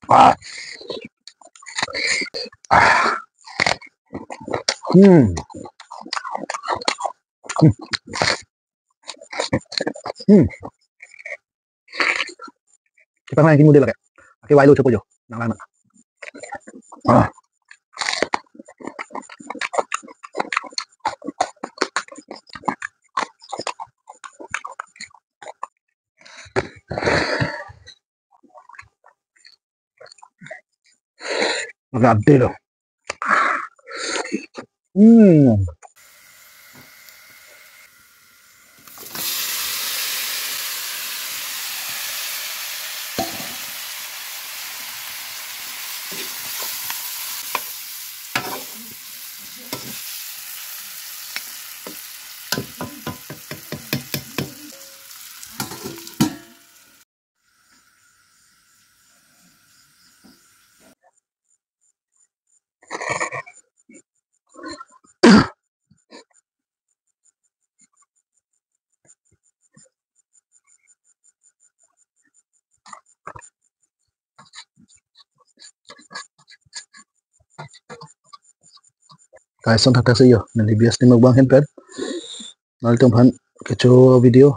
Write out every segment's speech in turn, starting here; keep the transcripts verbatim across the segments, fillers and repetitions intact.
Ah. Ah. Hmm. Hmm. Kita nang ini model kayak. Ake wai lo chopo jo. Nang lang. Ah. Agak ade lo. Hmm. Kaison thakthak si yo, neli bias ni mukbang hen pen. Nanglitum aphan kecho video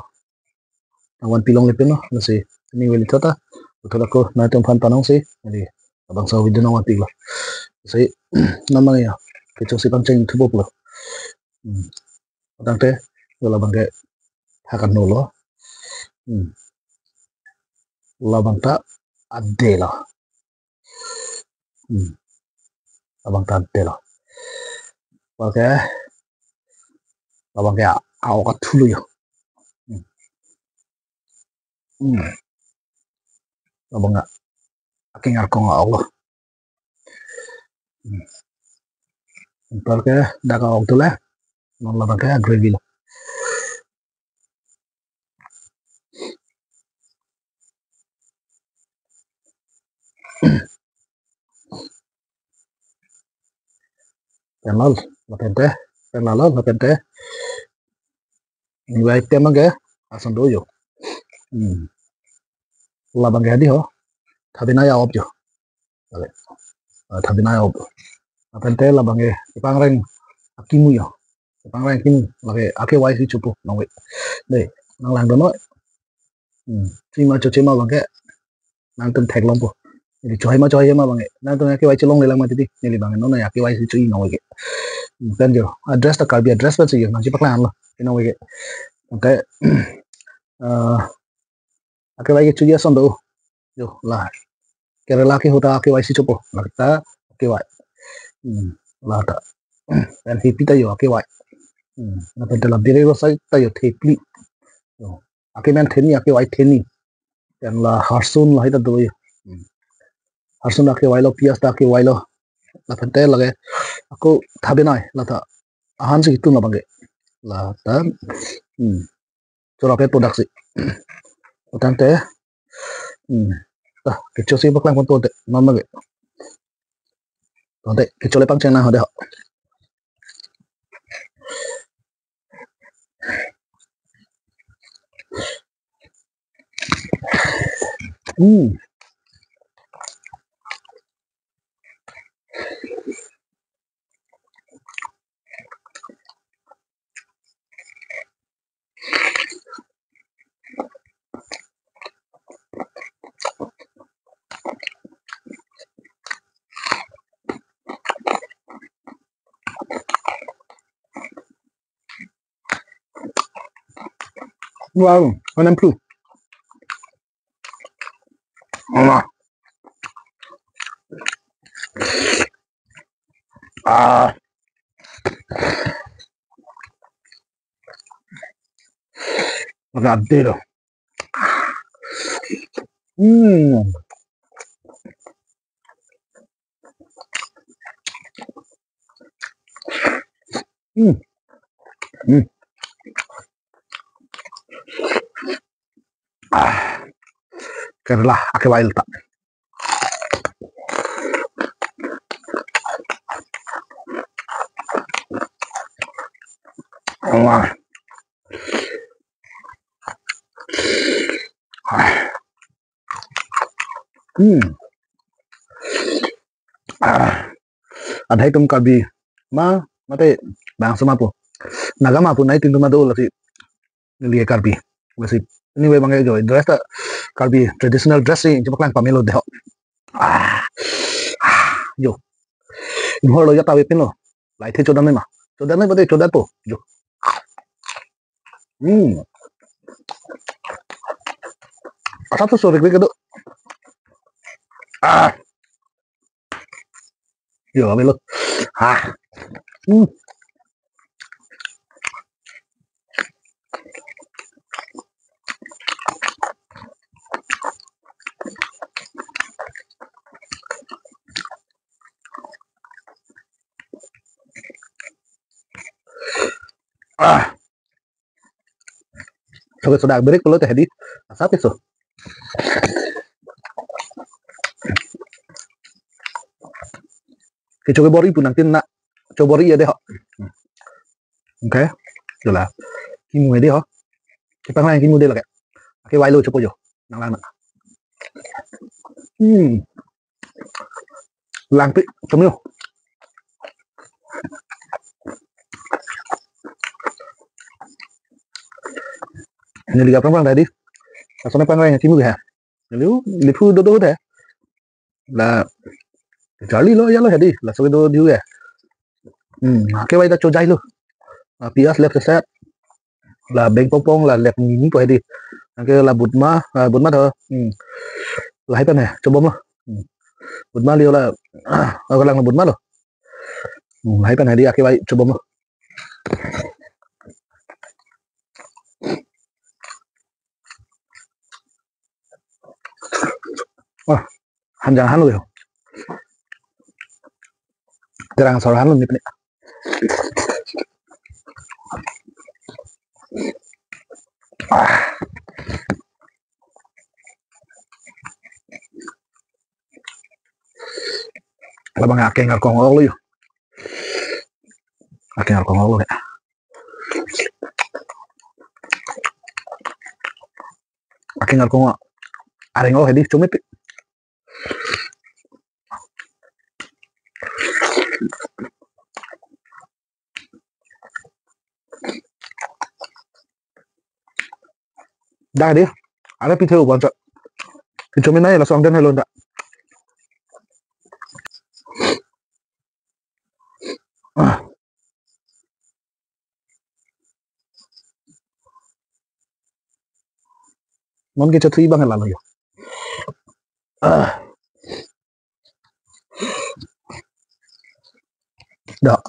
nangvanpi longle pen lo, lasi ini weli thata, thata ko nanglitum aphan panong si, neli labangso video nangvanpi lo. Si, namang ya, kecho si pangcheng thupo lo. Hmm. Tangte, labang ke hakan no lo. Hmm. Labang ta ade lo. Hmm. Labang ta ade lo. Oke. Labang ke a-, a-ok athu lo yo. Hmm. Hmm. Labang a-, aking arkong a-ok lo. Hmm. Anparke dak a-ok tu le. Non labang ke gravy lo. Pen lal, lapen te, pen lal, lapen te. Ini wai tem abang ke, ason do yo. Hmm. Labang ke hadi ho. Thabi nai a-op yo. Lake. Ah, thabi nai a-op. Lapen te labang ke, ipangreng akimu yo. Ipangreng akimu. Lake, ake wai si chopo, nang wai. Dei, nang lang do noi. Hmm. Chima chochima abang ke. Nangtum theklongpo. Neli choi ma choi ma abang ke. Nangtum ake wai chelongle lang mati di. Neli abang ke non ake wai si choi nang wai ke. Hmm, pen jo. Address ta Karbi address pen si jo. Nang chepaklang lo. Nang wai ke. Ante, ah, ake wai ke choi ason do. Jo, la. Kerala ke ahut ta ake wai si chopo. La ta ake wai. Hmm, la ta. Pen thepi ta jo ake wai. Hmm, lapen te la biri ro sai ta jo thepli. Jo. Ake men theni, ake wai theni. Pen la harsun lahai ta do jo. Hmm. Harsun ake wai lo, pias ta ake wai lo. Lapen te lake ako thabi nai, la ta ahan si kitum labang ke. La ta, hmm. Chorap ke product si. Utang te, hmm. Ta, kecho si paklang pon to te, non abang ke. To te, kecho le pangcheng nang ho dei ho. Hmm. Wow, anam plu. Wah. Ah. Agak ade lo. Hmm. Hmm. Hmm. Ah. Kerala ake wai ta. Wah. Ah. Hmm. Ah, adhai atum Karbi ma, mate bang sema pu, Naga ma pu nai tin tum ado lasi neli Karbi. Lasi anyway bang jo dress ta Karbi traditional dress si inchi paklang pamelo deho. Ah, ah, jo. Inhor lo ya tawe pin lo. Lai the chodan ma. Chodan ma pate chodan po. Jo. Hmm. Asa tu sorry kwe kedo. Ah. Yo, kami lo. Ah. Hmm. Ah. Soke sodak berek pulo teh di. Asa piso. Kecho kebor-i pu nangtin na. Chobor-i ya dei ho. Okay. Jola. Kimu ya dei ho. Kepanglang kimu dei lake. Ake wailo chopo jo. Nanglang na. Hmm. Langpi, chomio. Neli ga prang prang tadi. Asone prang prang kimu ha. Neli lipu dodo teh. La charli lo ya lo hedi. La soke do diu ya. Hmm, ake wai ta chojai lo. Ah, pias lep seset. La beng pongpong la lep nini po hedi. Anke la butma, ah, butma tho. Hmm. Lahai pen he, chobom lo. Hmm. Butma liyo la, ah, ako lang butma lo. Hmm, lahai pen hedi ake wai chobom lo. Ah, hanjang han lo yo. Terang sor han lo ni pini. Ah. Labang akeng arkong olo yo. Akeng arkong olo ya. Akeng arkong areng olo hedi chomit. Dah deh. Ada pithe uban sa. Kichomi nai langsung den hello dah. Ah. Non ke chatri bang lalo yo. Ah. Dah.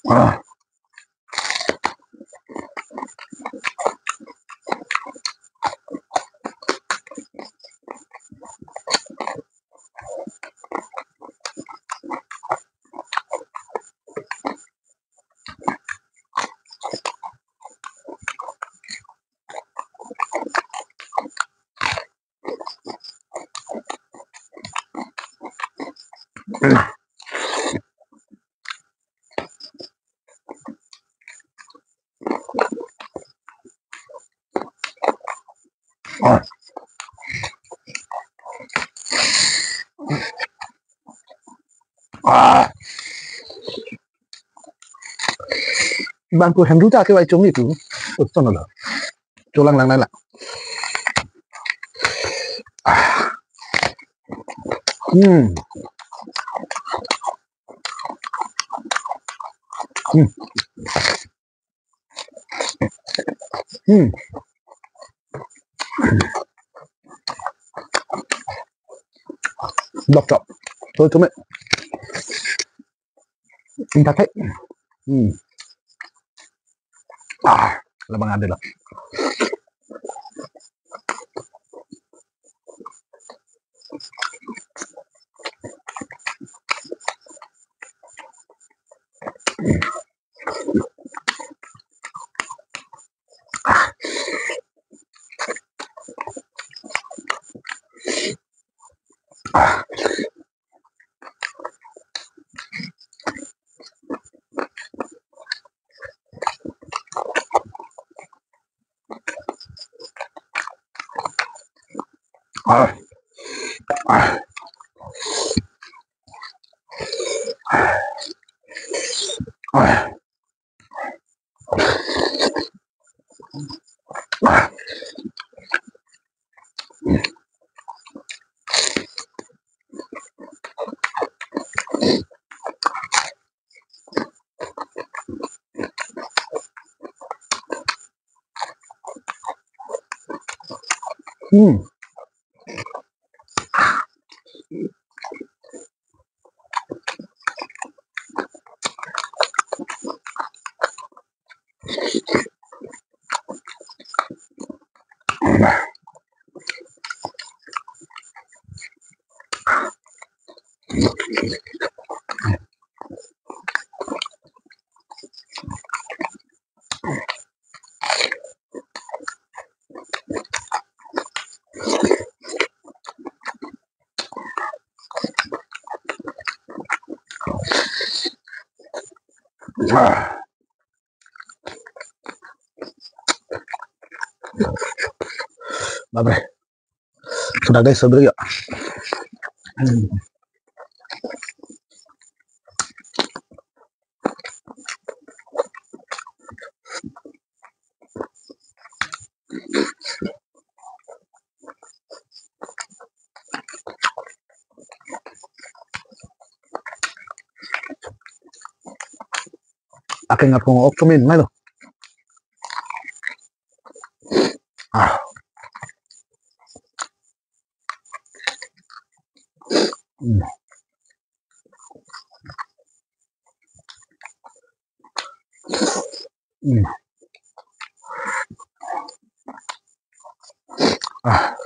Ah. Ah. Ah. Bangku hendu ta ke wai chong itu. Uton lo. Cholang lang lang. Ah. Hmm. Hmm. Hmm. Dok chok. Tôi tôi mẹ. Intakai. Hmm. Ah, labang ada lah. Ah. Ah. Ah. Hmm. Ah. Bapre. Sudah deh, sudah ya. Hmm. Akeng apung ok tumin mai lo. Ah. Hmm. Hmm. Ah.